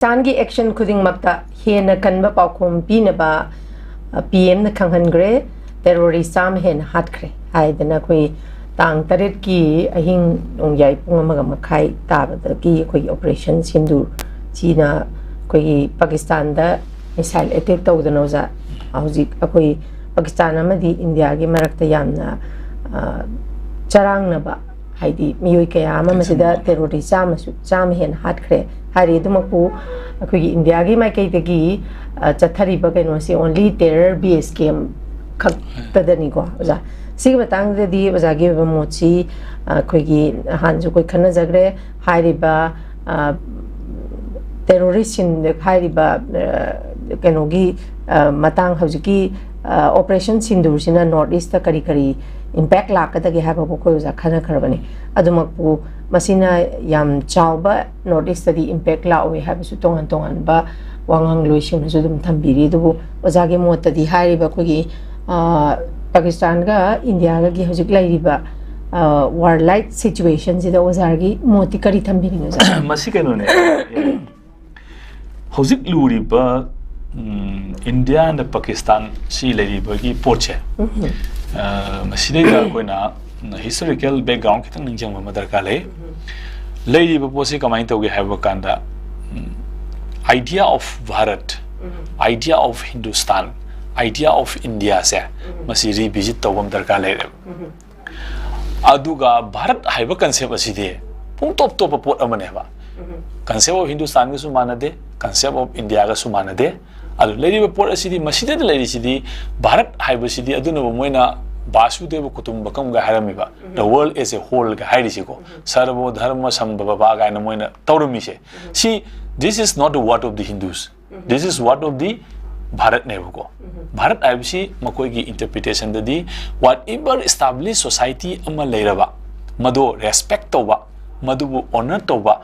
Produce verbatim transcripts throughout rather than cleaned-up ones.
ꯄꯥꯀꯤꯁꯇꯥꯟꯒꯤ action ꯈꯨꯗꯤꯡꯃꯛꯇ ꯍꯦꯟꯅ ꯀꯟꯕ ꯄꯥꯎꯈꯨꯝ ꯄꯤꯅꯕ ꯄꯤ ꯑꯦꯝꯅ ꯈꯪꯍꯟꯈ꯭ꯔꯦ꯫ ꯇꯦꯔꯣꯔꯤꯁ ꯆꯥꯝꯃ ꯍꯦꯟꯅ ꯍꯥꯠꯈ꯭ꯔꯦ ꯍꯥꯏꯗꯅ ꯑꯩꯈꯣꯏ ꯇꯥꯡ ꯇꯔꯦꯠꯀꯤ ꯑꯍꯤꯡ ꯅꯣꯡꯌꯥꯏ ꯄꯨꯡ ꯑꯃꯒ ꯃꯈꯥꯏ ꯇꯥꯕꯗꯒꯤ ꯑꯩꯈꯣꯏꯒꯤ ꯑꯣꯄꯔꯦꯁꯟ ꯁꯤꯟꯗꯨꯔ ꯁꯤꯅ ꯑꯩꯈꯣꯏꯒꯤ ꯄꯥꯀꯤꯁꯇꯥꯟꯗ ꯃꯤꯁꯥꯏꯜ ꯑꯦꯇꯦꯛ ꯇꯧꯗꯅ ꯑꯣꯖꯥ, ꯍꯧꯖꯤꯛ ꯑꯩꯈꯣꯏ ꯄꯥꯀꯤꯁꯇꯥꯟ ꯑꯃꯗꯤ ꯏꯟꯗꯤꯌꯥꯒꯤ ꯃꯔꯛꯇ ꯌꯥꯝꯅ ꯆꯔꯥꯡꯅꯕ, ꯍꯥꯏꯗꯤ ꯃꯤꯑꯣꯏ ꯀꯌꯥ ꯑꯃ ꯃꯁꯤꯗ ꯇꯦꯔꯣꯔꯤꯁ ꯆꯥꯝꯃꯁꯨ ꯆꯥꯝꯃ ꯍꯦꯟꯅ ꯍꯥꯠꯈ꯭ꯔꯦ ꯍꯥꯏꯔꯤ꯫ ꯑꯗꯨꯃꯛꯄꯨ ꯑꯩꯈꯣꯏꯒꯤ ꯏꯟꯗꯤꯌꯥꯒꯤ ꯃꯥꯏꯀꯩꯗꯒꯤ ꯆꯠꯊꯔꯤꯕ ꯀꯩꯅꯣꯁꯤ only terror base camp ꯈꯛꯇꯗꯅꯤꯀꯣ ꯑꯣꯖꯥ꯫ ꯁꯤꯒꯤ ꯃꯇꯥꯡꯗꯗꯤ ꯑꯣꯖꯥꯒꯤ ꯑꯣꯏꯕ ꯃꯣꯠꯁꯤ ꯑꯩꯈꯣꯏꯒꯤ ꯅꯍꯥꯟꯁꯨ ꯑꯩꯈꯣꯏ ꯈꯟꯅꯖꯈ꯭ꯔꯦ꯫ ꯍꯥꯏꯔꯤꯕ ꯇꯦꯔꯣꯔꯤꯁꯁꯤꯡ ꯍꯥꯏꯔꯤꯕ ꯀꯩꯅꯣꯒꯤ ꯃꯇꯥꯡ, ꯍꯧꯖꯤꯛꯀꯤ ꯑꯣꯄꯔꯦꯁꯟ ꯁꯤꯟꯗꯨꯔꯁꯤꯅ ꯅꯣꯔꯠ ꯏꯁꯇ ꯀꯔꯤ ꯀꯔꯤ ꯏꯝꯄꯦꯛ ꯂꯥꯛꯀꯗꯒꯦ ꯍꯥꯏꯕꯕꯨ ꯑꯩꯈꯣꯏ ꯑꯣꯖꯥ ꯈꯟꯅꯈ꯭ꯔꯕꯅꯤ꯫ ꯑꯗꯨꯃꯛꯄꯨ ꯃꯁꯤꯅ ꯌꯥꯝ ꯆꯥꯎꯕ ꯅꯣꯔꯠ ꯏꯁꯇꯗꯤ ꯏꯝꯄꯦꯛ ꯂꯥꯛꯑꯣꯏ ꯍꯥꯏꯕꯁꯨ ꯇꯣꯉꯥꯟ ꯇꯣꯉꯥꯟꯕ ꯋꯥꯉꯥꯡꯂꯣꯏꯁꯤꯡꯅꯁꯨ ꯑꯗꯨꯝ ꯊꯝꯕꯤꯔꯤ꯫ ꯑꯗꯨꯕꯨ ꯑꯣꯖꯥꯒꯤ ꯃꯣꯠꯇꯗꯤ ꯍꯥꯏꯔꯤꯕ ꯑꯩꯈꯣꯏꯒꯤ ꯄꯥꯀꯤꯁꯇꯥꯟꯒ ꯏꯟꯗꯤꯌꯥꯒꯒꯤ ꯍꯧꯖꯤꯛ ꯂꯩꯔꯤꯕ ꯋꯥꯔ ꯂꯥꯏꯛ ꯁꯤꯆꯨꯋꯦꯁꯟꯁꯤꯗ ꯑꯣꯖꯥꯒꯤ ꯃꯣꯠꯇꯤ ꯀꯔꯤ ꯊꯝꯕꯤꯅꯤꯡꯉꯤ ꯑꯣꯖꯥ? ꯃꯁꯤ ꯀꯩꯅꯣꯅꯦ, ꯍꯧꯖꯤꯛ ꯂꯨꯔꯤꯕ ꯏꯟꯗꯤꯌꯥ ꯑꯦꯟ ꯄꯥꯀꯤꯁꯇꯥꯟ ꯁꯤ ꯂꯩꯔꯤꯕꯒꯤ ꯄꯣꯠꯁꯦ, ꯃꯁꯤꯗꯩꯗ ꯑꯩꯈꯣꯏꯅ ꯍꯤꯁꯇꯣꯔꯤꯀꯦꯜ ꯕꯦꯛꯒ꯭ꯔꯥꯎꯟ ꯈꯤꯇꯪ ꯅꯤꯡꯁꯤꯡꯕ ꯑꯃ ꯗꯔꯀꯥꯔ ꯂꯩ꯫ ꯂꯩꯔꯤꯕ ꯄꯣꯠꯁꯤ ꯀꯃꯥꯏꯅ ꯇꯧꯒꯦ ꯍꯥꯏꯕ ꯀꯥꯟꯗ, idea of Bharat, idea of Hindustan, idea of India ꯁꯦ ꯃꯁꯤ ꯔꯤꯚꯤꯖꯤꯠ ꯇꯧꯕ ꯑꯃ ꯗꯔꯀꯥꯔ ꯂꯩꯔꯦꯕ꯫ ꯑꯗꯨꯒ ꯚꯥꯔꯠ ꯍꯥꯏꯕ ꯀꯟꯁꯦꯞ ꯑꯁꯤꯗꯤ ꯄꯨꯡ ꯇꯣꯞ ꯇꯣꯞꯄ ꯄꯣꯠ ꯑꯃꯅꯦꯕ꯫ ꯀꯟꯁꯦꯞ ꯑꯣꯐ ꯍꯤꯟꯗꯨꯁꯇꯥꯟꯒꯁꯨ ꯃꯥꯟꯅꯗꯦ, ꯀꯟꯁꯦꯞ ꯑꯣꯐ ꯏꯟꯗꯤꯌꯥꯒꯁꯨ ꯃꯥꯟꯅꯗꯦ꯫ ꯑꯗꯨ ꯂꯩꯔꯤꯕ ꯄꯣꯠ ꯑꯁꯤꯗꯤ, ꯃꯁꯤꯗ ꯂꯩꯔꯤꯁꯤꯗꯤ ꯚꯥꯔꯠ ꯍꯥꯏꯕꯁꯤꯗꯤ, ꯑꯗꯨꯅꯕꯨ ꯃꯣꯏꯅ ꯚꯥꯁꯨꯗꯦꯕ ꯀꯨꯇꯨꯝꯕꯀꯝꯒ ꯍꯥꯏꯔꯝꯃꯤꯕ, the world as a whole ꯒ ꯍꯥꯏꯔꯤꯁꯤꯀꯣ, ꯁꯔꯕꯣ ꯙꯔꯃ ꯁꯝꯚꯕ ꯀꯥꯏꯅ ꯃꯣꯏꯅ ꯇꯧꯔꯝꯃꯤꯁꯦ꯫ ꯁꯤ, this is not the word of the Hindus, this is what of the ꯚꯥꯔꯠꯅꯦꯕꯀꯣ꯫ Bharat ꯍꯥꯏꯕꯁꯤ ꯃꯈꯣꯏꯒꯤ ꯏꯟꯇꯔꯄ꯭ꯔꯤꯇꯦꯁꯟꯗꯗꯤ whatever established society ꯑꯃ ꯂꯩꯔꯕ, ꯃꯗꯨ ꯔꯦꯁꯄꯦꯛ ꯇꯧꯕ, ꯃꯗꯨꯕꯨ ꯑꯣꯅꯔ ꯇꯧꯕ,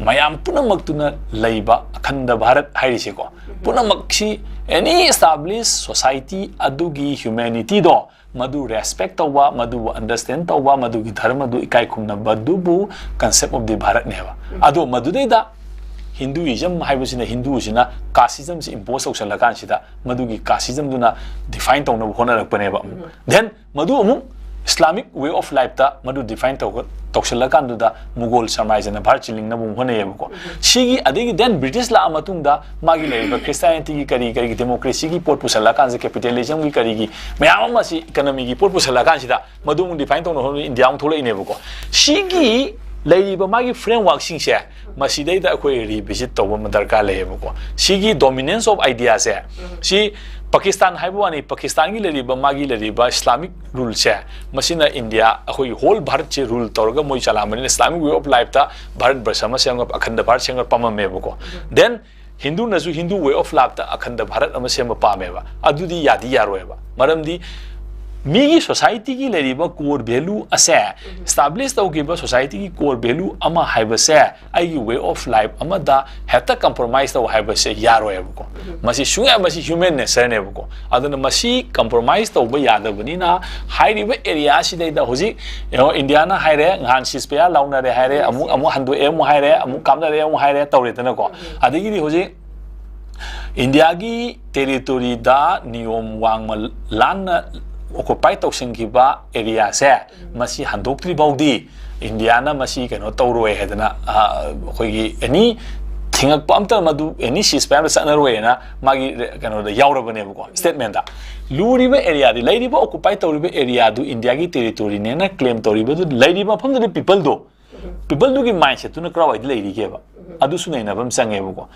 ꯃꯌꯥꯝ ꯄꯨꯝꯅꯃꯛꯇꯨꯅ ꯂꯩꯕ ꯑꯈꯟꯗ ꯚꯥꯔꯠ ꯍꯥꯏꯔꯤꯁꯦꯀꯣ꯫ ꯄꯨꯝꯅꯃꯛꯁꯤ, any established society ꯑꯗꯨꯒꯤ ꯍ꯭ꯌꯨꯃꯦꯅꯤꯇꯤꯗꯣ ꯃꯗꯨ ꯔꯦꯁꯄꯦꯛ ꯇꯧꯕ, ꯃꯗꯨꯕꯨ ꯑꯟꯗꯔꯁꯇꯦꯟ ꯇꯧꯕ, ꯃꯗꯨꯒꯤ ꯙꯔꯃꯗꯨ ꯏꯀꯥꯏ ꯈꯨꯝꯅꯕꯗꯨꯕꯨ ꯀꯟꯁꯦꯞ ꯑꯣꯐ ꯗꯤ ꯚꯥꯔꯠꯅꯦꯕ꯫ ꯑꯗꯣ ꯃꯗꯨꯗꯩꯗ Hinduism ꯍꯥꯏꯕꯁꯤꯅ, ꯍꯤꯟꯗꯨꯁꯤꯅ casteismꯁꯤ impose ꯇꯧꯁꯜꯂꯀꯥꯟꯁꯤꯗ, ꯃꯗꯨꯒꯤ casteismꯗꯨꯅ define ꯇꯧꯅꯕ ꯍꯣꯠꯅꯔꯛꯄꯅꯦꯕ꯫ Then ꯃꯗꯨ ꯑꯃꯨꯛ Islamic way of lifeꯇ ꯃꯗꯨ define ꯇꯧ-, ꯇꯧꯁꯜꯂꯀꯥꯟꯗꯨꯗ ꯃꯨꯒꯣꯜ ꯁꯥꯝꯔꯥꯖ꯭ꯌꯅ ꯚꯥꯔꯠꯁꯤ ꯂꯤꯡꯅꯕ ꯑꯃꯨꯛ ꯍꯣꯠꯅꯩꯌꯦꯕꯀꯣ꯫ ꯁꯤꯒꯤ, ꯑꯗꯒꯤ then British ꯂꯥꯛꯑ ꯃꯇꯨꯡꯗ ꯃꯥꯒꯤ ꯂꯩꯔꯤꯕ Christianityꯒꯤ ꯀꯔꯤ ꯀꯔꯤꯒꯤ democracyꯒꯤ ꯄꯣꯠ ꯄꯨꯁꯜꯂꯀꯥꯟꯁꯤꯗ, capitalismꯒꯤ ꯀꯔꯤꯒꯤ ꯃꯌꯥꯝ ꯑꯃ ꯁꯤ economyꯒꯤ ꯄꯣꯠ ꯄꯨꯁꯜꯂꯛꯑꯀꯥꯟꯁꯤꯗ ꯃꯗꯨ ꯑꯃꯨꯛ define ꯇꯧꯅꯕ ꯍꯣꯠꯅꯕꯗ ꯏꯟꯗꯤꯌꯥ ꯑꯃꯨꯛ ꯊꯣꯛꯂꯛꯏꯅꯦꯕꯀꯣ꯫ ꯁꯤꯒꯤ ꯂꯩꯔꯤꯕ ꯃꯥꯒꯤ frameworkꯁꯤꯡꯁꯦ, ꯃꯁꯤꯗꯩꯗ ꯑꯩꯈꯣꯏ revisit ꯇꯧꯕ ꯑꯃ ꯗꯔꯀꯥꯔ ꯂꯩꯌꯦꯕꯀꯣ꯫ ꯁꯤꯒꯤ dominance of ideaꯁꯦ, ꯁꯤ ꯄꯥꯀꯤꯁꯇꯥꯟ ꯍꯥꯏꯕ ꯋꯥꯅꯤ, ꯄꯥꯀꯤꯁꯇꯥꯟꯒꯤ ꯂꯩꯔꯤꯕ, ꯃꯥꯒꯤ ꯂꯩꯔꯤꯕ Islamic ruleꯁꯦ, ꯃꯁꯤꯅ ꯏꯟꯗꯤꯌꯥ, ꯑꯩꯈꯣꯏꯒꯤ whole ꯚꯥꯔꯠꯁꯦ rule ꯇꯧꯔꯒ ꯃꯣꯏ ꯆꯂꯥꯃꯅꯤꯅ Islamic way of lifeꯇ ꯚꯥꯔꯠ ꯕꯔꯁ ꯑꯃ ꯁꯦꯝꯒ, ꯑꯈꯟꯗ Bharat ꯁꯦꯝꯒ ꯄꯥꯝꯃꯝꯃꯦꯕꯀꯣ꯫ Then ꯍꯤꯟꯗꯨꯅꯁꯨ Hindu way of lifeꯇ ꯑꯈꯟꯗ Bharat ꯑꯃ ꯁꯦꯝꯕ ꯄꯥꯝꯃꯦꯕ꯫ ꯑꯗꯨꯗꯤ ꯌꯥꯗꯤ ꯌꯥꯔꯣꯏꯕ꯫ ꯃꯔꯝꯗꯤ ꯃꯤꯒꯤ societyꯒꯤ ꯂꯩꯔꯤꯕ core value ꯑꯁꯦ, establish ꯇꯧꯈꯤꯕ societyꯒꯤ core value ꯑꯃ ꯍꯥꯏꯕꯁꯦ, ꯑꯩꯒꯤ way of life ꯑꯃꯗ ꯍꯦꯛꯇ compromise ꯇꯧ ꯍꯥꯏꯕꯁꯦ ꯌꯥꯔꯣꯏꯕꯀꯣ꯫ ꯃꯁꯤ ꯁꯨꯡꯌꯥ, ꯃꯁꯤ human natureꯅꯦꯕꯀꯣ꯫ ꯑꯗꯨꯅ ꯃꯁꯤ compromise ꯇꯧꯕ ꯌꯥꯗꯕꯅꯤꯅ, ꯍꯥꯏꯔꯤꯕ area ꯑꯁꯤꯗꯩꯗ ꯍꯧꯖꯤꯛ ꯌꯦꯡꯉꯣ, ꯏꯟꯗꯤꯌꯥꯅ ꯍꯥꯏꯔꯦ, ꯉꯍꯥꯟ ceasefire ꯂꯥꯎꯅꯔꯦ ꯍꯥꯏꯔꯦ, ꯑꯃꯨꯛ, ꯑꯃꯨꯛ ꯍꯟꯗꯣꯛꯑꯦ ꯑꯃꯨꯛ ꯍꯥꯏꯔꯦ, ꯑꯃꯨꯛ ꯀꯥꯞꯅꯔꯦ ꯑꯃꯨꯛ ꯍꯥꯏꯔꯦ, ꯇꯧꯔꯦꯗꯅꯀꯣ꯫ ꯑꯗꯒꯤꯗꯤ ꯍꯧꯖꯤꯛ ꯏꯟꯗꯤꯌꯥꯒꯤ territoryꯗ ꯅꯤꯌꯣꯝ ꯋꯥꯡꯃ ꯂꯥꯟꯅ occupy ꯇꯧꯁꯤꯟꯈꯤꯕ areaꯁꯦ, ꯃꯁꯤ ꯍꯟꯗꯣꯛꯇ꯭ꯔꯤ ꯐꯥꯎꯗꯤ ꯏꯟꯗꯤꯌꯥꯅ ꯃꯁꯤ ꯀꯩꯅꯣ ꯇꯧꯔꯣꯏ ꯍꯥꯏꯗꯅ, ꯑ, ꯑꯩꯈꯣꯏꯒꯤ any ꯊꯤꯡꯉꯛꯄ ꯑꯝꯇ, ꯃꯗꯨ any ceasefire ꯑꯃ ꯆꯠꯅꯔꯣꯏꯅ ꯃꯥꯒꯤ ꯀꯩꯅꯣꯗ ꯌꯥꯎꯔꯕꯅꯦꯕꯀꯣ, statementꯇ꯫ ꯂꯨꯔꯤꯕ areaꯗꯤ, ꯂꯩꯔꯤꯕ occupy ꯇꯧꯔꯤꯕ areaꯗꯨ ꯏꯟꯗꯤꯌꯥꯒꯤ territoryꯅꯦꯅ claim ꯇꯧꯔꯤꯕꯗꯨ, ꯂꯩꯔꯤꯕ ꯃꯐꯝꯗꯨꯗꯤ peopleꯗꯣ, peopleꯗꯨꯒꯤ mindsetꯇꯨꯅ ꯀꯔꯥꯏꯋꯥꯏꯗ ꯂꯩꯔꯤꯒꯦꯕ? ꯑꯗꯨꯁꯨ ꯅꯩꯅꯕ ꯑꯃ ꯆꯪꯉꯦꯕꯀꯣ꯫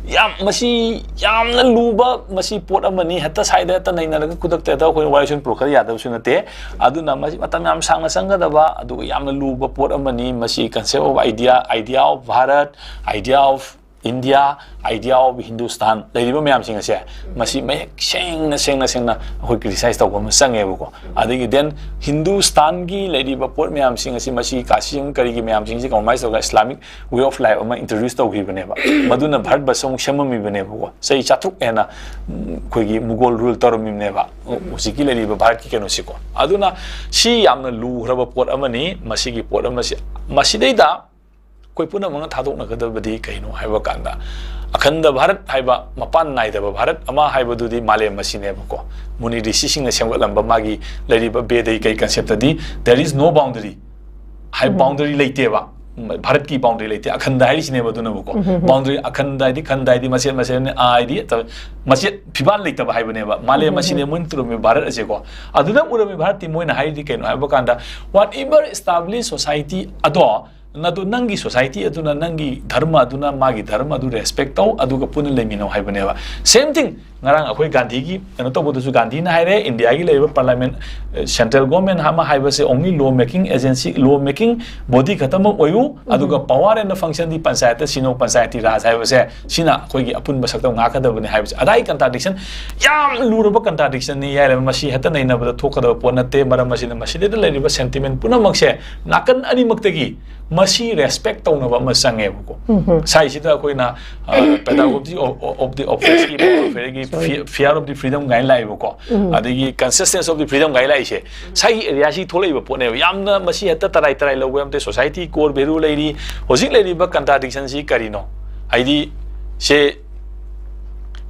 ꯌꯥꯝ, ꯃꯁꯤ ꯌꯥꯝꯅ ꯂꯨꯕ, ꯃꯁꯤ ꯄꯣꯠ ꯑꯃꯅꯤ꯫ ꯍꯦꯛꯇ ꯁꯥꯏꯗ ꯍꯦꯛꯇ ꯅꯩꯅꯔꯒ ꯈꯨꯗꯛꯇ ꯍꯦꯛꯇ ꯑꯩꯈꯣꯏꯅ ꯋꯥꯔꯤ ꯁꯨꯝ ꯄꯨꯔꯛꯈ꯭ꯔ ꯌꯥꯗꯕꯁꯨ ꯅꯠꯇꯦ꯫ ꯑꯗꯨꯅ ꯃꯁꯤ ꯃꯇꯝ ꯌꯥꯝ ꯁꯥꯡꯅ ꯆꯪꯒꯗꯕ, ꯑꯗꯨꯒ ꯌꯥꯝꯅ ꯂꯨꯕ ꯄꯣꯠ ꯑꯃꯅꯤ꯫ ꯃꯁꯤ concept of idea, idea of Bharat, idea of India, idea of Hindustan ꯂꯩꯔꯤꯕ ꯃꯌꯥꯝꯁꯤꯡ ꯑꯁꯦ, ꯃꯁꯤ ꯃꯌꯦꯛ ꯁꯦꯡꯅ, ꯁꯦꯡꯅ, ꯁꯦꯡꯅ ꯑꯩꯈꯣꯏ criticize ꯇꯧꯕ ꯑꯃ ꯆꯪꯉꯦꯕꯀꯣ꯫ ꯑꯗꯒꯤ then ꯍꯤꯟꯗꯨꯁꯇꯥꯟꯒꯤ ꯂꯩꯔꯤꯕ ꯄꯣꯠ ꯃꯌꯥꯝꯁꯤꯡ ꯑꯁꯤ, ꯃꯁꯤ casteism ꯀꯔꯤꯒꯤ ꯃꯌꯥꯝꯁꯤꯡꯁꯤ compromise ꯇꯧꯔꯒ Islamic way of life ꯑꯃ introduce ꯇꯧꯈꯤꯕꯅꯦꯕ꯫ ꯃꯗꯨꯅ ꯚꯥꯔꯠ ꯕꯔꯁ ꯑꯃꯨꯛ ꯁꯦꯝꯃꯝꯃꯤꯕꯅꯦꯕꯀꯣ꯫ ꯆꯍꯤ ꯆꯥꯇ꯭ꯔꯨꯛ ꯍꯦꯟꯅ, ꯎꯝ, ꯑꯩꯈꯣꯏꯒꯤ ꯃꯨꯒꯣꯜ rule ꯇꯧꯔꯝꯃꯤꯕꯅꯦꯕ꯫ ꯍꯧꯖꯤꯛꯀꯤ ꯂꯩꯔꯤꯕ ꯚꯥꯔꯠꯀꯤ ꯀꯩꯅꯣꯁꯤꯀꯣ꯫ ꯑꯗꯨꯅ ꯁꯤ ꯌꯥꯝꯅ ꯂꯨꯈ꯭ꯔꯕ ꯄꯣꯠ ꯑꯃꯅꯤ꯫ ꯃꯁꯤꯒꯤ ꯄꯣꯠ ꯑꯃꯁꯤ, ꯃꯁꯤꯗꯩꯗ ꯑꯩꯈꯣꯏ ꯄꯨꯝꯅꯃꯛꯅ ꯊꯥꯗꯣꯛꯅꯒꯗꯕꯗꯤ ꯀꯩꯅꯣ ꯍꯥꯏꯕ ꯀꯥꯟꯗ, ꯑꯈꯟꯗ ꯚꯥꯔꯠ ꯍꯥꯏꯕ, ꯃꯄꯥꯟ ꯅꯥꯏꯗꯕ ꯚꯥꯔꯠ ꯑꯃ ꯍꯥꯏꯕꯗꯨꯗꯤ ꯃꯥꯂꯦꯝ ꯑꯁꯤꯅꯦꯕꯀꯣ꯫ ꯃꯨꯅꯤ ꯔꯤꯁꯤꯁꯤꯡꯅ ꯁꯦꯝꯒꯠꯂꯝꯕ ꯃꯥꯒꯤ ꯂꯩꯔꯤꯕ ꯕꯦꯗꯩ ꯀꯩ ꯀꯟꯁꯦꯞꯇꯗꯤ there is no boundary ꯍꯥꯏ, ꯎꯝ꯫ ꯕꯥꯎꯟꯗꯔꯤ ꯂꯩꯇꯦꯕ꯫ ꯎꯝ, ꯚꯥꯔꯠꯀꯤ ꯕꯥꯎꯟꯗꯔꯤ ꯂꯩꯇꯦ, ꯑꯈꯟꯗ ꯍꯥꯏꯔꯤꯁꯤꯅꯦꯕ꯫ ꯑꯗꯨꯅꯕꯨꯀꯣ, ꯎꯝ, ꯎꯝ, ꯎꯝ꯫ ꯕꯥꯎꯟꯗꯔꯤ, ꯑꯈꯟꯗ ꯍꯥꯏꯗꯤ, ꯈꯟꯗ ꯍꯥꯏꯗꯤ ꯃꯆꯦꯠ ꯃꯆꯦꯠꯅꯦ, ꯑꯥ ꯍꯥꯏꯗꯤ ꯃꯆꯦꯠ, ꯐꯤꯕꯥꯜ ꯂꯩꯇꯕ ꯍꯥꯏꯕꯅꯦꯕ꯫ ꯃꯥꯂꯦꯝ ꯎꯝ, ꯎꯝ, ꯑꯁꯤꯅꯦ ꯎꯝ꯫ ꯃꯣꯏꯅ ꯇꯨꯔꯝꯃꯤ ꯚꯥꯔꯠ ꯑꯁꯦꯀꯣ꯫ ꯑꯗꯨꯗ ꯎꯔꯝꯃꯤ ꯚꯥꯔꯠꯇꯤ ꯃꯣꯏꯅ ꯍꯥꯏꯔꯤꯗꯤ ꯀꯩꯅꯣ ꯍꯥꯏꯕ ꯀꯥꯟꯗ, whatever established society ꯑꯗꯣ, ꯅꯗꯨ ꯅꯪꯒꯤ ꯁꯣꯁꯥꯏꯇꯤ ꯑꯗꯨꯅ, ꯅꯪꯒꯤ ꯙꯔꯃ ꯑꯗꯨꯅ ꯃꯥꯒꯤ ꯙꯔꯃ ꯑꯗꯨ ꯔꯦꯁꯄꯦꯛ ꯇꯧ, ꯑꯗꯨꯒ ꯄꯨꯟꯅ ꯂꯩꯃꯤꯟꯅꯧ ꯍꯥꯏꯕꯅꯦꯕ꯫ ꯁꯦꯝ ꯊꯤꯡ, ꯉꯔꯥꯡ ꯑꯩꯈꯣꯏ ꯒꯥꯟꯙꯤꯒꯤ ꯀꯩꯅꯣ ꯇꯧꯕꯗꯁꯨ ꯒꯥꯟꯙꯤꯅ ꯍꯥꯏꯔꯦ, ꯏꯟꯗꯤꯌꯥꯒꯤ ꯂꯩꯔꯤꯕ ꯄꯥꯔꯂꯥꯃꯦꯟ, ꯁꯦꯟꯇ꯭ꯔꯦꯜ ꯒꯣꯔꯃꯦꯟ ꯑꯃ ꯍꯥꯏꯕꯁꯦ only law making agency, law making body ꯈꯛꯇꯃꯛ ꯑꯣꯏꯌꯨ, ꯑꯗꯨꯒ ꯎꯝ꯫ Power and function ꯗꯤ ꯄꯟꯆꯥꯌꯠꯇ ꯁꯤꯅꯣ, ꯄꯟꯆꯥꯌꯠꯇꯤ ꯔꯥꯖ ꯍꯥꯏꯕꯁꯦ, ꯁꯤꯅ ꯑꯩꯈꯣꯏꯒꯤ ꯑꯄꯨꯟꯕ ꯁꯛꯇꯝ ꯉꯥꯛꯀꯗꯕꯅꯤ ꯍꯥꯏꯕꯁꯦ꯫ ꯑꯗꯥꯏ ꯀꯟꯇ꯭ꯔꯥꯗꯤꯛꯁꯟ, ꯌꯥꯝ ꯂꯨꯔꯕ ꯀꯟꯇ꯭ꯔꯥꯗꯤꯛꯁꯟꯅꯤ ꯍꯥꯏꯔꯦ꯫ ꯃꯁꯤ ꯍꯦꯛꯇ ꯅꯩꯅꯕꯗ ꯊꯣꯛꯀꯗꯕ ꯄꯣꯠ ꯅꯠꯇꯦ꯫ ꯃꯔꯝ ꯑꯁꯤꯅ, ꯃꯁꯤꯗꯩꯗ ꯂꯩꯔꯤꯕ ꯁꯦꯟꯇꯤꯃꯦꯟ ꯄꯨꯝꯅꯃꯛꯁꯦ ꯅꯥꯀꯟ ꯑꯅꯤꯃꯛꯇꯒꯤ ꯃꯁꯤ ꯔꯦꯁꯄꯦꯛ ꯇꯧꯅꯕ ꯑꯃ ꯆꯪꯉꯦꯕꯀꯣ꯫ ꯎꯝ, ꯎꯝ꯫ ꯁꯥꯏꯁꯤꯗ ꯑꯩꯈꯣꯏꯅ, ꯑ, pedagogy of, of the oppressed, ꯀꯤ, sorry꯫ Fear of the freedom ꯀꯥꯏꯅ ꯂꯥꯛꯑꯦꯕꯀꯣ꯫ ꯎꯝ꯫ ꯑꯗꯒꯤ consciousness of the freedom ꯀꯥꯏꯅ ꯂꯥꯛꯏꯁꯦ꯫ ꯁꯥꯏꯒꯤ ꯑꯦꯔꯤꯌꯥꯁꯤ ꯊꯣꯛꯂꯛꯏꯕ ꯄꯣꯠꯅꯦꯕ꯫ ꯌꯥꯝꯅ ꯃꯁꯤ ꯍꯦꯛꯇ ꯇꯔꯥꯏ ꯇꯔꯥꯏ ꯂꯧꯕ ꯌꯥꯝ ꯅꯠꯇꯦ꯫ ꯁꯣꯁꯥꯏꯇꯤ ꯀꯣꯔ ꯚꯦꯂꯨ ꯂꯩꯔꯤ꯫ ꯍꯧꯖꯤꯛ ꯂꯩꯔꯤꯕ ꯀꯟꯇ꯭ꯔꯥꯗꯤꯛꯁꯟꯁꯤ ꯀꯔꯤꯅꯣ? ꯍꯥꯏꯗꯤ, ꯁꯦ,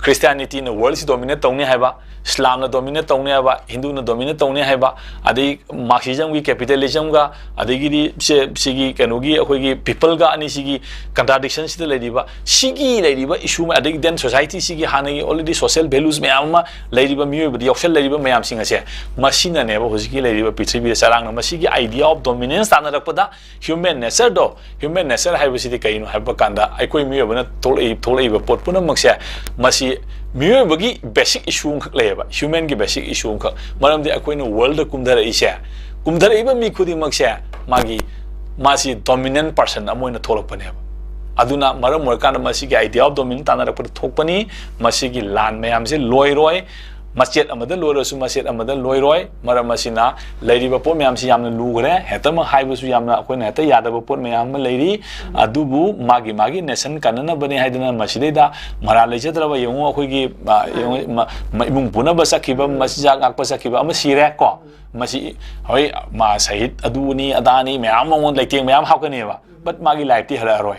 ꯈ꯭ꯔꯤꯁꯇꯤꯌꯥꯅꯤꯇꯤꯅ ꯋꯥꯔꯜꯁꯤ ꯗꯣꯃꯤꯅꯦꯠ ꯇꯧꯅꯤ ꯍꯥꯏꯕ, ꯏꯁꯂꯥꯝꯅ ꯗꯣꯃꯤꯅꯦꯠ ꯇꯧꯅꯤ ꯍꯥꯏꯕ, ꯍꯤꯟꯗꯨꯅ ꯗꯣꯃꯤꯅꯦꯠ ꯇꯧꯅꯤ ꯍꯥꯏꯕ, ꯑꯗꯩ ꯃꯥꯔꯛꯁꯤꯖꯝꯒꯤ, ꯀꯦꯄꯤꯇꯦꯂꯤꯖꯝꯒ, ꯑꯗꯒꯤꯗꯤ ꯁꯦ, ꯁꯤꯒꯤ ꯀꯩꯅꯣꯒꯤ, ꯑꯩꯈꯣꯏꯒꯤ ꯄꯤꯄꯜꯒ ꯑꯅꯤꯁꯤꯒꯤ ꯀꯟꯇ꯭ꯔꯥꯗꯤꯛꯁꯟꯁꯤꯗ ꯂꯩꯔꯤꯕ, ꯁꯤꯒꯤ ꯂꯩꯔꯤꯕ ꯏꯁꯨ, ꯑꯗꯒꯤ then ꯁꯣꯁꯥꯏꯇꯤꯁꯤꯒꯤ ꯍꯥꯟꯅꯒꯤ already social values ꯃꯌꯥꯝ ꯑꯃ ꯂꯩꯔꯤꯕ, ꯃꯤꯑꯣꯏꯕꯗ ꯌꯥꯎꯁꯜꯂꯛꯏꯕ ꯃꯌꯥꯝꯁꯤꯡ ꯑꯁꯦ, ꯃꯁꯤꯅꯅꯦꯕ ꯍꯧꯖꯤꯛꯀꯤ ꯂꯩꯔꯤꯕ ꯄ꯭ꯔꯤꯊꯤꯕꯤꯗ ꯆꯔꯥꯡꯅ ꯃꯁꯤꯒꯤ idea of dominance ꯇꯥꯟꯅꯔꯛꯄꯗ human nature ꯗꯣ, human nature ꯍꯥꯏꯕꯁꯤꯗꯤ ꯀꯩꯅꯣ ꯍꯥꯏꯕ ꯀꯥꯟꯗ, ꯑꯩꯈꯣꯏ ꯃꯤꯑꯣꯏꯕꯅ ꯊꯣꯛꯂꯛꯏ-, ꯊꯣꯛꯂꯛꯏꯕ ꯄꯣꯠ ꯄꯨꯝꯅꯃꯛꯁꯦ, ꯃꯁꯤ ꯃꯤꯑꯣꯏꯕꯒꯤ basic issue ꯑꯃꯈꯛ ꯂꯩꯌꯦꯕ, human ꯒꯤ basic issue ꯑꯃꯈꯛ꯫ ꯃꯔꯝꯗꯤ ꯑꯩꯈꯣꯏꯅ world ꯗ ꯀꯨꯝꯊꯔꯛꯏꯁꯦ, ꯀꯨꯝꯊꯔꯛꯏꯕ ꯃꯤ ꯈꯨꯗꯤꯡꯃꯛꯁꯦ ꯃꯥꯒꯤ, ꯃꯥꯁꯤ dominant person ꯑꯃ ꯑꯣꯏꯅ ꯊꯣꯛꯂꯛꯄꯅꯦꯕ꯫ ꯑꯗꯨꯅ ꯃꯔꯝ ꯑꯣꯏꯔꯀꯥꯟꯗ ꯃꯁꯤꯒꯤ idea of dominance ꯇꯥꯟꯅꯔꯛꯄꯗ ꯊꯣꯛꯄꯅꯤ꯫ ꯃꯁꯤꯒꯤ ꯂꯥꯟ ꯃꯌꯥꯝꯁꯦ ꯂꯣꯏꯔꯣꯏ꯫ ꯃꯆꯦꯠ ꯑꯃꯗ ꯂꯣꯏꯔꯁꯨ ꯃꯆꯦꯠ ꯑꯃꯗ ꯂꯣꯏꯔꯣꯏ꯫ ꯃꯔꯝ ꯑꯁꯤꯅ ꯂꯩꯔꯤꯕ ꯄꯣꯠ ꯃꯌꯥꯝꯁꯤ ꯌꯥꯝꯅ ꯂꯨꯈ꯭ꯔꯦ꯫ ꯍꯦꯛꯇꯃꯛ ꯍꯥꯏꯕꯁꯨ ꯌꯥꯝꯅ ꯑꯩꯈꯣꯏꯅ ꯍꯦꯛꯇ ꯌꯥꯗꯕ ꯄꯣꯠ ꯃꯌꯥꯝ ꯑꯃ ꯂꯩꯔꯤ꯫ ꯑꯗꯨꯕꯨ ꯃꯥꯒꯤ ꯃꯥꯒꯤ nation ꯀꯟꯅꯅꯕꯅꯤ ꯍꯥꯏꯗꯅ ꯃꯁꯤꯗꯩꯗ ꯃꯔꯥꯜ ꯂꯩꯖꯗ꯭ꯔꯕ, ꯌꯦꯡꯉꯨ, ꯑꯩꯈꯣꯏꯒꯤ, ꯑ, ꯌꯦꯡꯉꯨ, ꯃ-, ꯃ-, ꯏꯃꯨꯡ ꯄꯨꯅꯕ ꯆꯠꯈꯤꯕ, ꯃꯆꯤꯟꯖꯥꯛ ꯉꯥꯛꯄ ꯆꯠꯈꯤꯕ ꯑꯃ ꯁꯤꯔꯦ ꯀꯣ꯫ ꯃꯁꯤ, ꯍꯣꯏ, ꯃꯥ ꯁꯍꯤꯗ ꯑꯗꯨꯅꯤ ꯑꯗꯥꯅꯤ ꯃꯌꯥꯝ ꯑꯃ ꯂꯩꯇꯦꯡ ꯃꯌꯥꯝ ꯍꯥꯞꯀꯅꯦꯕ꯫ but ꯃꯥꯒꯤ ꯂꯥꯏꯐꯇꯤ ꯍꯜꯂꯛꯑꯔꯣꯏ꯫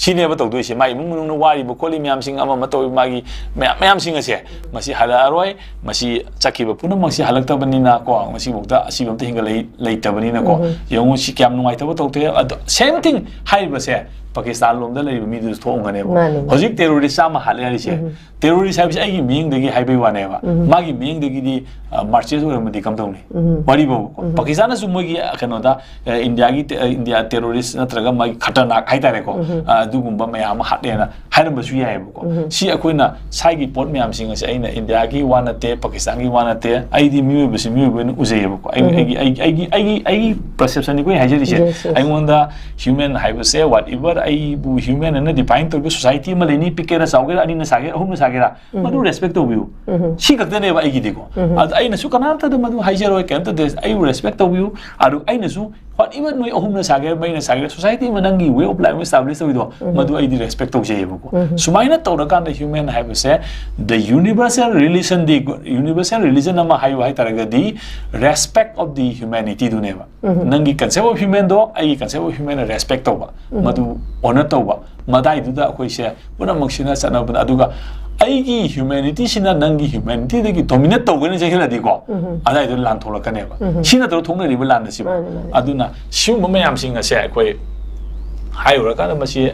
ꯁꯤꯅꯦꯕ ꯇꯧꯗꯣꯏꯁꯦ꯫ ꯃꯥꯒꯤ ꯏꯃꯨꯡ ꯃꯅꯨꯡꯅ ꯋꯥꯔꯤꯕ ꯈꯣꯠꯂꯤ ꯃꯌꯥꯝꯁꯤꯡ, ꯑꯃ ꯑꯃ ꯇꯧꯔꯤ, ꯃꯥꯒꯤ ꯃꯌꯥꯝ ꯃꯌꯥꯝꯁꯤꯡ ꯑꯁꯦ, ꯃꯁꯤ ꯍꯜꯂꯛꯑꯔꯣꯏ꯫ ꯃꯁꯤ ꯆꯠꯈꯤꯕ ꯄꯨꯝꯅꯃꯛꯁꯤ ꯍꯜꯂꯛꯇꯕꯅꯤꯅ ꯀꯣ, ꯉꯁꯤꯐꯥꯎꯗ ꯑꯁꯤꯕ ꯑꯝꯇ ꯍꯦꯟꯒꯠꯂꯛꯏ ꯂꯩꯇꯕꯅꯤꯅꯀꯣ꯫ ꯎꯝ꯫ ꯌꯦꯡꯉꯨ, ꯁꯤ ꯀꯌꯥꯝ ꯅꯨꯡꯉꯥꯏꯇꯕ ꯊꯧꯗꯣꯛ ꯊꯣꯛꯑꯦ꯫ ꯑꯗꯣ same thing ꯍꯥꯏꯔꯤꯕꯁꯦ ꯄꯥꯀꯤꯁꯇꯥꯟ ꯂꯣꯝꯗ ꯂꯩꯔꯤꯕ ꯃꯤꯗꯨꯁꯨ ꯊꯣꯛꯑꯝꯒꯅꯦꯕ꯫ ꯃꯥꯅꯤ, ꯃꯥꯅꯤ꯫ ꯍꯧꯖꯤꯛ terrorist ꯆꯥꯝꯃ ꯍꯥꯠꯂꯦ ꯍꯥꯏꯔꯤꯁꯦ꯫ ꯎꯝ꯫ Terrorist ꯍꯥꯏꯕꯁꯤ ꯑꯩꯒꯤ ꯃꯤꯠꯌꯦꯡꯗꯒꯤ ꯍꯥꯏꯕꯩ ꯋꯥꯅꯦꯕ꯫ ꯎꯝ꯫ ꯃꯥꯒꯤ ꯃꯤꯠꯌꯦꯡꯗꯒꯤꯗꯤ, ꯑ, Marxist ꯑꯣꯏꯔꯝꯃꯗꯤ ꯀꯝꯗꯧꯅꯤ? ꯎꯝ꯫ ꯋꯥꯔꯤꯕꯨ ꯎꯝ꯫ ꯄꯥꯀꯤꯁꯇꯥꯟꯅꯁꯨ ꯃꯣꯏꯒꯤ, ꯑ, ꯀꯩꯅꯣꯗ, ꯑ, ꯏꯟꯗꯤꯌꯥꯒꯤ ꯇꯦ-, ꯑ, ꯏꯟꯗꯤꯌꯥ terrorist ꯅꯠꯇ꯭ꯔꯒ ꯃꯥꯒꯤ ꯈꯇꯔꯅꯥꯛ ꯍꯥꯏꯇꯥꯔꯦꯀꯣ, ꯎꯝ꯫ ꯑ, ꯑꯗꯨꯒꯨꯝꯕ ꯃꯌꯥꯝ ꯑꯃ ꯍꯥꯠꯂꯦꯅ ꯍꯥꯏꯔꯝꯕꯁꯨ ꯌꯥꯏꯑꯕꯀꯣ꯫ ꯎꯝ꯫ ꯁꯤ ꯑꯩꯈꯣꯏꯅ ꯁ꯭ꯋꯥꯏꯒꯤ ꯄꯣꯠ ꯃꯌꯥꯝꯁꯤꯡ ꯑꯁꯦ ꯑꯩꯅ ꯏꯟꯗꯤꯌꯥꯒꯤ ꯋꯥ ꯅꯠꯇꯦ, ꯄꯥꯀꯤꯁꯇꯥꯟꯒꯤ ꯋꯥ ꯅꯠꯇꯦ, ꯑꯩꯗꯤ ꯃꯤꯑꯣꯏꯕꯁꯤ ꯃꯤꯑꯣꯏꯕ ꯑꯣꯏꯅ ꯎꯖꯩꯌꯦꯕꯀꯣ꯫ ꯑꯩ-, ꯎꯝ꯫ ꯑꯩꯒꯤ, ꯑꯩꯒꯤ, ꯑꯩꯒꯤ, ꯑꯩꯒꯤ perception ꯅꯤꯀꯣ ꯑꯩꯅ ꯍꯥꯏꯖꯔꯤꯁꯦ꯫ Yes, yes꯫ ꯑꯩꯉꯣꯟꯗ human ꯍꯥꯏꯕꯁꯦ, whatever ꯑꯩꯕꯨ human ꯑꯅ define ꯇꯧꯔꯤꯕ society ꯑꯃ ꯂꯩꯅꯤ, ꯄꯤꯛꯀꯦꯔꯥ ꯆꯥꯎꯒꯦꯔꯥ, ꯑꯅꯤꯅ ꯁꯥꯒꯦꯔꯥ, ꯑꯍꯨꯝꯅ ꯁꯥꯒꯦꯔꯥ, ꯎꯝ꯫ ꯃꯗꯨ respect ꯇꯧꯕꯤꯌꯨ꯫ ꯎꯝ꯫ ꯁꯤ ꯈꯛꯇꯅꯦꯕ ꯑꯩꯒꯤꯗꯤꯀꯣ꯫ ꯎꯝ꯫ ꯑꯗ ꯑꯩꯅꯁꯨ ꯀꯅꯥꯝꯇꯗ ꯃꯗꯨ ꯍꯥꯏꯖꯔꯣꯏ, ꯀꯩꯝꯇꯗ ꯑꯩꯕꯨ respect ꯇꯧꯕꯤꯌꯨ꯫ ꯑꯗꯨ ꯑꯩꯅꯁꯨ whatever ꯅꯣꯏ ꯑꯍꯨꯝꯅ ꯁꯥꯒꯦꯔꯥ, ꯃꯔꯤꯅ ꯁꯥꯒꯦꯔꯥ, society ꯑꯃ ꯅꯪꯒꯤ way of life ꯑꯃ establish ꯇꯧꯔꯤꯗꯣ, ꯎꯝ꯫ ꯃꯗꯨ ꯑꯩꯗꯤ respect ꯇꯧꯖꯩꯌꯦꯕꯀꯣ꯫ ꯎꯝ꯫ ꯁꯨꯃꯥꯏꯅ ꯇꯧꯔꯀꯥꯟꯗ human ꯍꯥꯏꯕꯁꯦ, the universal relation, the universal religion ꯑꯃ ꯍꯥꯏꯌꯨ ꯍꯥꯏꯇꯥꯔꯒꯗꯤ, respect of the humanity ꯗꯨꯅꯦꯕ꯫ ꯎꯝ꯫ ꯅꯪꯒꯤ concept of human ꯗꯣ ꯑꯩꯒꯤ concept of human ꯅ respect ꯇꯧꯕ, ꯎꯝ꯫ ꯃꯗꯨ honour ꯇꯧꯕ, ꯃꯗꯥꯏꯗꯨꯗ ꯑꯩꯈꯣꯏꯁꯦ ꯄꯨꯝꯅꯃꯛꯁꯤꯅ ꯆꯠꯅꯕꯗ, ꯑꯗꯨꯒ ꯑꯩꯒꯤ humanity ꯁꯤꯅ ꯅꯪꯒꯤ humanity ꯗꯒꯤ dominate ꯇꯧꯒꯦꯅ ꯆꯦꯟꯁꯤꯜꯂꯗꯤꯀꯣ, ꯎꯝ꯫ ꯑꯗꯥꯏꯗ ꯂꯥꯟ ꯊꯣꯛꯂꯛꯀꯅꯦꯕ꯫ ꯎꯝ꯫ ꯁꯤ ꯅꯠꯇ꯭ꯔꯣ ꯊꯣꯛꯅꯔꯤꯕ ꯂꯥꯟ ꯑꯁꯤꯕꯨ? ꯃꯥꯅꯦ, ꯃꯥꯅꯦ꯫ ꯑꯗꯨꯅ ꯁꯤꯒꯨꯝꯕ ꯃꯌꯥꯝꯁꯤꯡ ꯑꯁꯦ ꯑꯩꯈꯣꯏ ꯍꯥꯏꯔꯨꯔꯀꯥꯟꯗ ꯃꯁꯤ,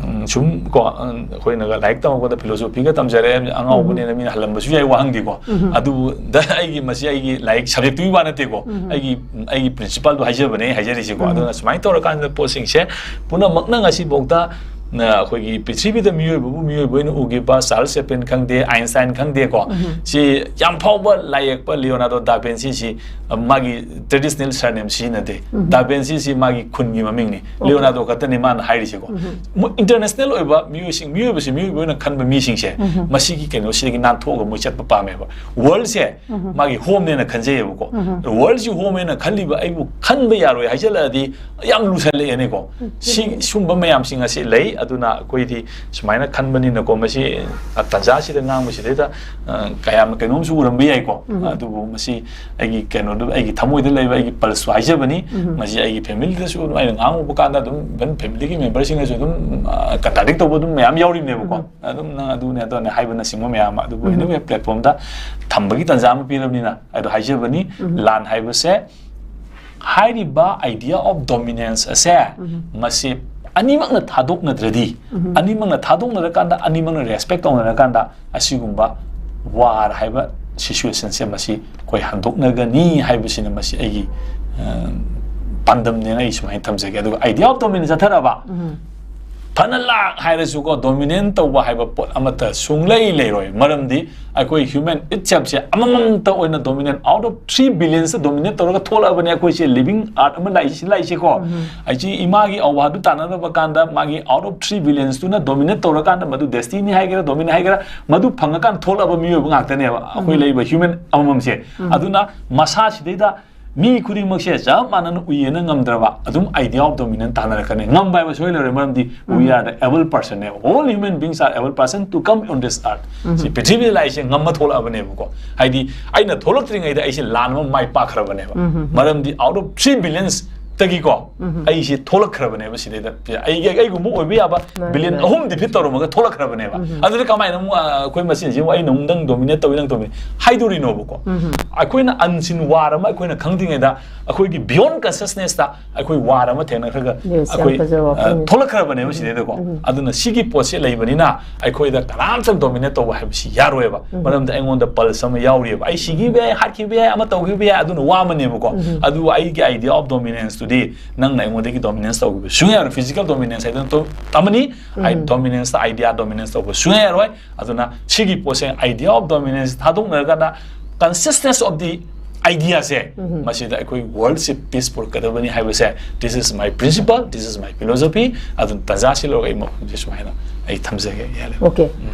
ꯎꯝ, ꯁꯨꯝ ꯀꯣ, ꯎꯝ, ꯑꯩꯈꯣꯏꯅꯒ ꯂꯥꯏꯔꯤꯛ ꯇꯝꯃꯛꯄꯗ philosophy ꯒ ꯇꯝꯖꯔꯦ, ꯑꯉꯥꯎꯕꯅꯦꯅ ꯃꯤꯅ ꯍꯜꯂꯝꯕꯁꯨ ꯌꯥꯏ ꯋꯥꯍꯪꯗꯤꯀꯣ꯫ ꯎꯝ꯫ ꯑꯗꯨꯕꯨ ꯗ ꯑꯩꯒꯤ ꯃꯁꯤ ꯑꯩꯒꯤ ꯂꯥꯏꯔꯤꯛ subject ꯇꯨꯒꯤ ꯋꯥ ꯅꯠꯇꯦꯀꯣ꯫ ꯎꯝ꯫ ꯑꯩꯒꯤ, ꯑꯩꯒꯤ principle ꯗꯣ ꯍꯥꯏꯖꯕꯅꯦ, ꯑꯩ ꯍꯥꯏꯖꯔꯤꯁꯤꯀꯣ꯫ ꯎꯝ꯫ ꯑꯗꯨꯅ ꯁꯨꯃꯥꯏꯅ ꯇꯧꯔꯀꯥꯟꯗ ꯄꯣꯠꯁꯤꯡꯁꯦ ꯄꯨꯝꯅꯃꯛꯅ ꯉꯁꯤꯐꯥꯎꯗ ꯅ ꯑꯩꯈꯣꯏꯒꯤ ꯄ꯭ꯔꯤꯊꯤꯕꯤꯗ ꯃꯤꯑꯣꯏꯕꯕꯨ ꯃꯤꯑꯣꯏꯕ ꯑꯣꯏꯅ ꯎꯈꯤꯕ ꯆꯥꯔꯜꯁ ꯆꯦꯄꯂꯤꯟ ꯈꯪꯗꯦ, ꯑꯥꯏꯟꯁꯇꯥꯏꯟ ꯈꯪꯗꯦꯀꯣ, ꯎꯝ꯫ ꯁꯤ ꯌꯥꯝ ꯐꯥꯎꯕ ꯂꯥꯏ ꯌꯦꯛꯄ ꯂꯤꯑꯣꯅꯥꯔꯗꯣ ꯗꯥ ꯚꯤꯟꯁꯤ ꯁꯤ, ꯑ, ꯃꯥꯒꯤ traditional surname ꯁꯤꯖꯤꯟꯅꯗꯦ꯫ ꯎꯝ꯫ ꯗꯥ ꯚꯤꯟꯁꯤ ꯁꯤ ꯃꯥꯒꯤ ꯈꯨꯟꯒꯤ ꯃꯃꯤꯡꯅꯤ꯫ ꯑꯣꯀꯦ꯫ ꯂꯤꯑꯣꯅꯥꯔꯗꯣ ꯈꯛꯇꯅꯤ ꯃꯥꯅ ꯍꯥꯏꯔꯤꯁꯦꯀꯣ꯫ ꯎꯝ꯫ ꯃꯣꯏ international ꯑꯣꯏꯕ ꯃꯤꯑꯣꯏꯁꯤꯡ, ꯃꯤꯑꯣꯏꯕꯁꯤ ꯃꯤꯑꯣꯏꯕ ꯑꯣꯏꯅ ꯈꯟꯕ ꯃꯤꯁꯤꯡꯁꯦ, ꯎꯝ꯫ ꯃꯁꯤꯒꯤ ꯀꯩꯅꯣꯁꯤꯗꯒꯤ ꯅꯥꯟꯊꯣꯛꯑꯒ ꯃꯣꯏ ꯆꯠꯄ ꯄꯥꯝꯃꯦꯕ꯫ World ꯁꯦ ꯎꯝ꯫ ꯃꯥꯒꯤ home ꯅꯦꯅ ꯈꯟꯖꯩꯌꯦꯕꯀꯣ꯫ ꯎꯝ꯫ World ꯁꯤ home ꯅꯦꯅ ꯈꯜꯂꯤꯕ ꯑꯩꯕꯨ ꯈꯟꯕ ꯌꯥꯔꯣꯏ ꯍꯥꯏꯖꯜꯂꯛꯑꯗꯤ ꯌꯥꯝ ꯂꯨꯁꯜꯂꯛꯑꯦꯅꯦꯀꯣ꯫ ꯎꯝ꯫ ꯁꯤ, ꯁꯨꯝꯕ ꯃꯌꯥꯝꯁꯤꯡ ꯑꯁꯤ ꯂꯩ꯫ ꯑꯗꯨꯅ ꯑꯩꯈꯣꯏꯗꯤ ꯁꯨꯃꯥꯏꯅ ꯈꯟꯕꯅꯤꯅꯀꯣ, ꯃꯁꯤ ꯇꯥꯟꯖꯥꯁꯤꯗ ꯉꯥꯡꯕꯁꯤꯗꯩꯗ ꯑ, ꯀꯌꯥꯝꯅ ꯀꯩꯅꯣꯝꯁꯨ ꯎꯔꯝꯕ ꯌꯥꯏꯀꯣ꯫ ꯎꯝ꯫ ꯑꯗꯨꯕꯨ ꯃꯁꯤ ꯑꯩꯒꯤ ꯀꯩꯅꯣꯗ, ꯑꯩꯒꯤ ꯊꯃꯣꯏꯗ ꯂꯩꯕ ꯑꯩꯒꯤ pulse ꯁꯨ ꯍꯥꯏꯖꯕꯅꯤ꯫ ꯎꯝ꯫ ꯃꯁꯤ ꯑꯩꯒꯤ family ꯗꯁꯨ ꯑꯗꯨꯝ ꯑꯩꯅ ꯉꯥꯡꯉꯨꯕ ꯀꯥꯟꯗ ꯑꯗꯨꯝ, even family ꯒꯤ member ꯁꯤꯡꯅꯁꯨ ꯑꯗꯨꯝ, ꯑ, contradict ꯇꯧꯕ ꯑꯗꯨꯝ ꯃꯌꯥꯝ ꯌꯥꯎꯔꯤꯕꯅꯦꯕꯀꯣ꯫ ꯎꯝ꯫ ꯑꯗꯨꯝ ꯅꯪ ꯑꯗꯨꯅꯦ ꯑꯗꯨꯅꯦ ꯍꯥꯏꯕꯅꯆꯤꯡꯕ ꯃꯌꯥꯝ ꯑꯃ꯫ ꯑꯗꯨꯕꯨ ꯎꯝ꯫ Anyway, platform ꯗ ꯊꯝꯕꯒꯤ ꯇꯥꯟꯖꯥ ꯑꯃ ꯄꯤꯔꯕꯅꯤꯅ ꯑꯗꯨ ꯍꯥꯏꯖꯕꯅꯤ꯫ ꯎꯝ꯫ ꯂꯥꯟ ꯍꯥꯏꯕꯁꯦ, ꯍꯥꯏꯔꯤꯕ idea of dominance ꯑꯁꯦ, ꯎꯝ꯫ ꯃꯁꯤ ꯑꯅꯤꯃꯛꯅ ꯊꯥꯗꯣꯛꯅꯗ꯭ꯔꯗꯤ, ꯎꯝ꯫ ꯑꯅꯤꯃꯛꯅ ꯊꯥꯗꯣꯛꯅꯔꯀꯥꯟꯗ, ꯑꯅꯤꯃꯛꯅ respect ꯇꯧꯅꯔꯀꯥꯟꯗ, ꯑꯁꯤꯒꯨꯝꯕ war ꯍꯥꯏꯕ situation ꯁꯦ ꯃꯁꯤ ꯑꯩꯈꯣꯏ ꯍꯟꯗꯣꯛꯅꯒꯅꯤ ꯍꯥꯏꯕꯁꯤꯅ ꯃꯁꯤ ꯑꯩꯒꯤ, ꯑ, ꯄꯥꯟꯗꯝꯅꯦꯅ ꯑꯩ ꯁꯨꯃꯥꯏꯅ ꯊꯝꯖꯒꯦ꯫ ꯑꯗꯨꯒ idea of dominance ꯆꯠꯊꯔꯕ, ꯎꯝ꯫ ꯐꯅ ꯂꯥꯛ ꯍꯥꯏꯔꯁꯨꯀꯣ, dominate ꯇꯧꯕ ꯍꯥꯏꯕ ꯄꯣꯠ ꯑꯃꯠꯇ ꯁꯨꯡꯂꯩ ꯂꯩꯔꯣꯏ꯫ ꯃꯔꯝꯗꯤ ꯑꯩꯈꯣꯏ human itself ꯁꯦ ꯑꯃꯃꯝꯇ ꯑꯣꯏꯅ dominate, out of three billions ꯇ dominate ꯇꯧꯔꯒ ꯊꯣꯛꯂꯛꯑꯕꯅꯦ ꯑꯩꯈꯣꯏꯁꯦ, living earth ꯑꯃ ꯂꯥꯛꯏꯁꯤ, ꯂꯥꯛꯏꯁꯦꯀꯣ꯫ ꯎꯝ꯫ ꯑꯩꯁꯤ ꯏꯃꯥꯒꯤ ꯑꯋꯥꯗꯨ ꯇꯥꯟꯅꯔꯕ ꯀꯥꯟꯗ ꯃꯥꯒꯤ out of three billions ꯇꯨꯅ dominate ꯇꯧꯔꯀꯥꯟꯗ ꯃꯗꯨ destiny ꯍꯥꯏꯒꯦꯔꯥ, dominate ꯍꯥꯏꯒꯦꯔꯥ, ꯃꯗꯨ ꯐꯪꯉꯀꯥꯟꯗ ꯊꯣꯛꯂꯛꯑꯕ ꯃꯤꯑꯣꯏꯕ ꯉꯥꯛꯇꯅꯦꯕ ꯑꯩꯈꯣꯏ ꯎꯝ꯫ ꯂꯩꯔꯤꯕ human ꯑꯃꯃꯝꯁꯦ꯫ ꯎꯝ꯫ ꯑꯗꯨꯅ ꯃꯁꯥꯁꯤꯗꯩꯗ ꯃꯤ ꯈꯨꯗꯤꯡꯃꯛꯁꯦ ꯆꯞ ꯃꯥꯟꯅꯅ ꯎꯏꯌꯦꯅ ꯉꯝꯗ꯭ꯔꯕ, ꯑꯗꯨꯝ idea of dominance ꯇꯥꯟꯅꯔꯛꯀꯅꯤ꯫ ꯉꯝꯕ ꯍꯥꯏꯕ ꯁꯣꯏ ꯂꯩꯔꯣꯏ, ꯃꯔꯝꯗꯤ we um. are the able person ꯅꯦꯕ꯫ All human beings are able person to come on this earth꯫ ꯎꯝ꯫ ꯁꯤ ꯄ꯭ꯔꯤꯊꯤꯕꯤꯗ ꯂꯥꯛꯏꯁꯦ ꯉꯝꯃ ꯊꯣꯛꯂꯛꯑꯕꯅꯦꯕꯀꯣ꯫ ꯍꯥꯏꯗꯤ ꯑꯩꯅ ꯊꯣꯛꯂꯛꯇ꯭ꯔꯤꯉꯩꯗ ꯑꯩꯁꯦ ꯂꯥꯟ ꯑꯃ ꯃꯥꯏ ꯄꯥꯛꯈ꯭ꯔꯕꯅꯦꯕ꯫ ꯎꯝ꯫ ꯃꯔꯝꯗꯤ out of three billions ꯇꯒꯤꯀꯣ ꯎꯝ꯫ ꯑꯩꯁꯦ ꯊꯣꯛꯂꯛꯈ꯭ꯔꯕꯅꯦꯕ ꯁꯤꯗꯩꯗ꯫ ꯑꯩ, ꯑꯩꯒꯨꯝꯕ ꯑꯣꯏꯕ ꯌꯥꯕ ꯃꯥꯅꯦ, billion ꯃꯥꯅꯦ꯫ ꯑꯍꯨꯝꯗꯤ ꯐꯤꯠ ꯇꯧꯔꯝꯃꯒ ꯊꯣꯛꯂꯛꯈ꯭ꯔꯕꯅꯦꯕ꯫ ꯎꯝ꯫ ꯑꯗꯨꯗꯤ ꯀꯃꯥꯏꯅ ꯑꯃꯨꯛ, ꯑ, ꯑꯩꯈꯣꯏ ꯃꯁꯦꯟꯁꯤ ꯑꯃꯨꯛ ꯑꯩꯅ ꯑꯃꯨꯛ ꯅꯪ dominate ꯇꯧꯏ, ꯅꯪ dominate ꯍꯥꯏꯗꯣꯔꯤꯅꯣꯕꯀꯣ? ꯎꯝ꯫ ꯑꯩꯈꯣꯏꯅ unseen war ꯑꯃ ꯑꯩꯈꯣꯏꯅ ꯈꯪꯗ꯭ꯔꯤꯉꯩꯗ ꯑꯩꯈꯣꯏꯒꯤ beyond consciousness ꯇ ꯑꯩꯈꯣꯏ war ꯑꯃ ꯊꯦꯡꯅꯈ꯭ꯔꯒ Yes, ꯌꯥꯝ ꯑꯩꯈꯣꯏ, ꯐꯖꯕ ꯑ, ꯋꯥꯐꯝꯅꯤ꯫ ꯊꯣꯛꯂꯛꯈ꯭ꯔꯕꯅꯦꯕ ꯎꯝ꯫ ꯁꯤꯗꯩꯗꯀꯣ꯫ ꯎꯝ꯫ ꯑꯗꯨꯅ ꯁꯤꯒꯤ ꯄꯣꯠꯁꯦ ꯂꯩꯕꯅꯤꯅ ꯑꯩꯈꯣꯏꯗ ꯀꯅꯥꯝꯇ dominate ꯇꯧꯕ ꯍꯥꯏꯕꯁꯤ ꯌꯥꯔꯣꯏꯕ꯫ ꯎꯝ꯫ ꯃꯔꯝꯗꯤ ꯑꯩꯉꯣꯟꯗ pulse ꯑꯃ ꯌꯥꯎꯔꯤꯑꯕ꯫ ꯑꯩ ꯁꯤꯈꯤꯕ ꯌꯥꯏ, ꯍꯥꯠꯈꯤꯕ ꯌꯥꯏ, ꯑꯃ ꯇꯧꯈꯤꯕ ꯌꯥꯏ, ꯑꯗꯨꯅ ꯋꯥ ꯑꯃꯅꯦꯕꯀꯣ꯫ ꯎꯝ꯫ ꯑꯗꯨ ꯑꯩꯒꯤ idea of dominance ꯇꯨꯗꯤ ꯅꯪꯅ ꯑꯩꯉꯣꯟꯗꯒꯤ dominance ꯇꯧꯈꯤꯕ ꯁꯨꯡꯌꯥ ꯌꯥꯔꯣꯏ꯫ Physical dominance ꯍꯥꯏꯗꯅ ꯇꯣ-, ꯑꯃꯅꯤ꯫ ꯑꯩ ꯎꯝ꯫ Dominance ꯇ idea dominance ꯇꯧꯕ ꯁꯨꯡꯌꯥ ꯌꯥꯔꯣꯏ꯫ ꯑꯗꯨꯅ ꯁꯤꯒꯤ ꯄꯣꯠꯁꯦ, idea of dominance ꯊꯥꯗꯣꯛꯅꯔꯀꯥꯟꯗ consciousness of the idea ꯁꯦ, ꯎꯝ꯫ ꯃꯁꯤꯗ ꯑꯩꯈꯣꯏ world ꯁꯤ peace ꯄꯨꯔꯛꯀꯗꯕꯅꯤ ꯍꯥꯏꯕꯁꯦ, this is my principle, this is my philosophy꯫ ꯑꯗꯨꯅ ꯇꯥꯟꯖꯥꯁꯤ ꯂꯧꯔꯒ ꯑꯩ ꯃꯐꯝꯁꯦ ꯁꯨꯃꯥꯏꯅ ꯑꯩ ꯊꯝꯖꯒꯦ, ꯌꯥꯔꯦ꯫ Okay꯫ ꯎꯝ꯫